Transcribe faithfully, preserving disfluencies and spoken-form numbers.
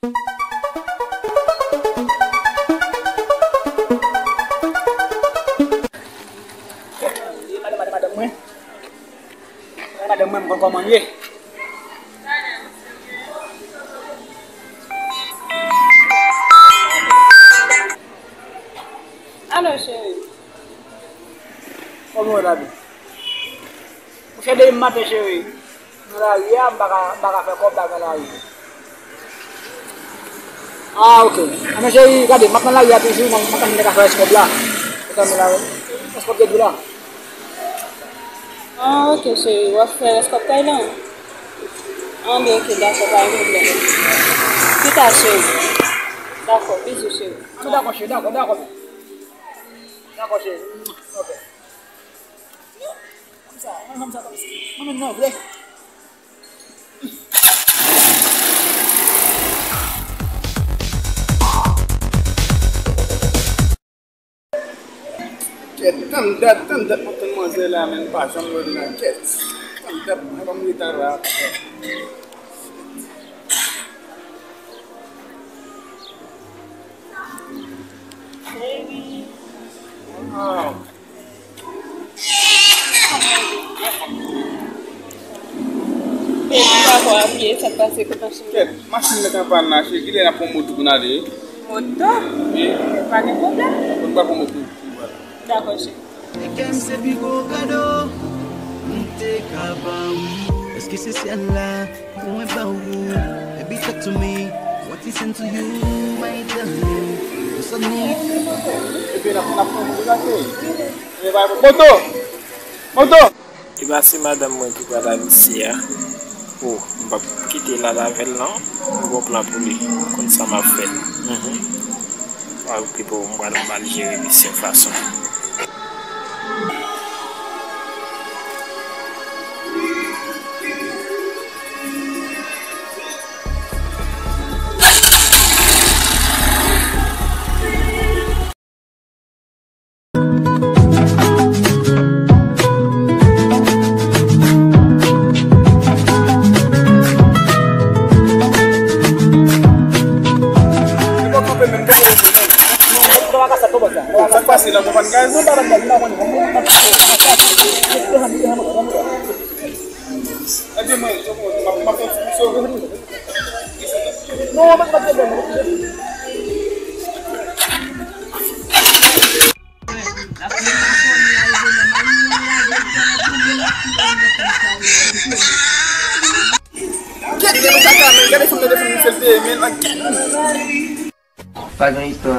Madanm, madanm, madanm mwen. Madanm mwen, m konn kòman l ye. Alo, cheri. Kòman w ye, David? Monchè, depi maten, cheri, nan lari a, m pa ka, m pa ka fè kòb la nan lari. Ah, ok. Anben, cheri, gade, m ap nan lari a toujou, m ap, m ap tande nèg la fè eskòp la. Ou tande la, eskòp te di w la. Ah, ok, cheri, w ap fè eskòp kay la? Anben, ok, dakò, pa gen pwoblèm. Pita, cheri. Dakò, bizou, cheri. Anben, dakò, cheri, dakò, dakò. Dakò, cheri. Ok. Kòmsa, mwen menm sa kòmsi. Mwen menm nan vre. Kèt, tann dat, tann dat m ap tann manzè la, men m pa janm wè l nan kèt. Tann dat, mwen pa m rete la. Baby, pa fò apiye, sa k pase, kot machin? Kèt, machin nan k an pàn la, cheri, kilè n ap pran moto pou n ale? Moto? Wi. Pa gen pwoblèm. Bon, n pral pran moto pou n ale. Dakò, cheri. Kè m se pi gwo kado m te ka ba ou. Èske se syèl la? Mwen ba ou, baby, talk to me. What is sent to you, my darling? What's up, Nick? Epi n ap, n ap pran moto sa, cheri. Moto! Moto! Epa se madanm mwen ki pral al isi a. Oh, m p ap kite l al avè l non. M gon plan pou li. M konn sa m ap fè. Mhm. Pa okipe w, m pral, m pral jere misye yon fason. Sa k pase la, konprann gaz? Ede mwen, m ap, m ap fè yon ti sove. Non, mwen pa t gen pwoblèm. Kèt, gade kaka, men, gade fanm nan defann misye l te ye, men, nan kèt. Pa gen istwa.